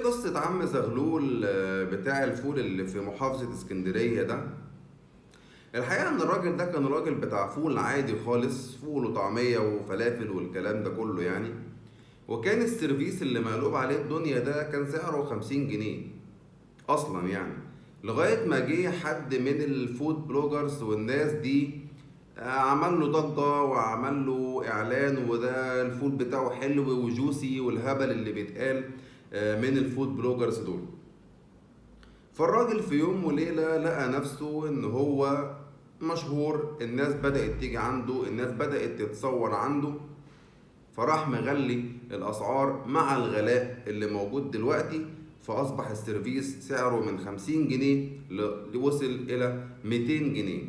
قصة عم زغلول بتاع الفول اللي في محافظة اسكندرية ده؟ الحقيقة ان الراجل ده كان راجل بتاع فول عادي خالص، فول وطعمية وفلافل والكلام ده كله يعني. وكان السيرفيس اللي مقلوب عليه الدنيا ده كان سعره 50 جنيه اصلا يعني، لغاية ما جه حد من ال food bloggers والناس دي عمل له ضجة وعمل له اعلان، وده الفول بتاعه حلو و juicy والهبل اللي بيتقال من ال food bloggers دول. فالراجل في يوم وليلة لقى نفسه ان هو مشهور، الناس بدأت تيجي عنده، الناس بدأت تتصور عنده، فراح مغلي الأسعار مع الغلاء اللي موجود دلوقتي، فأصبح السيرفيس سعره من 50 جنيه وصل إلى 200 جنيه.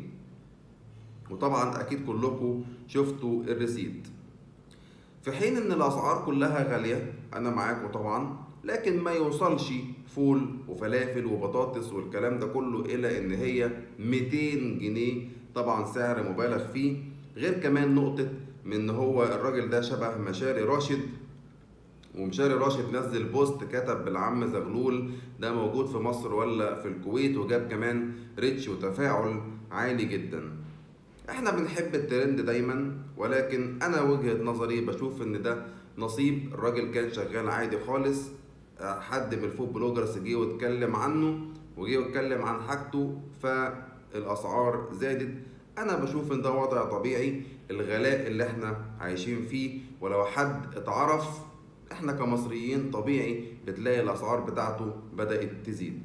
وطبعا أكيد كلكم شفتوا ال receipt. في حين إن الأسعار كلها غالية، أنا معاكم طبعا، لكن ما يوصلش فول وفلافل وبطاطس والكلام ده كله إلى إن هي 200 جنيه، طبعا سعر مبالغ فيه. غير كمان نقطة من إن هو الراجل ده شبه مشاري راشد، ومشاري راشد نزل post كتب بالعم زغلول ده موجود في مصر ولا في الكويت، وجاب كمان reach وتفاعل عالي جدا. احنا بنحب الترند دايما، ولكن انا وجهة نظري بشوف ان ده نصيب. الراجل كان شغال عادي خالص، حد من ال food bloggers جه واتكلم عنه وجه واتكلم عن حاجته، فالاسعار زادت. انا بشوف ان ده وضع طبيعي، الغلاء اللي احنا عايشين فيه، ولو حد اتعرف احنا كمصريين طبيعي بتلاقي الاسعار بتاعته بدأت تزيد.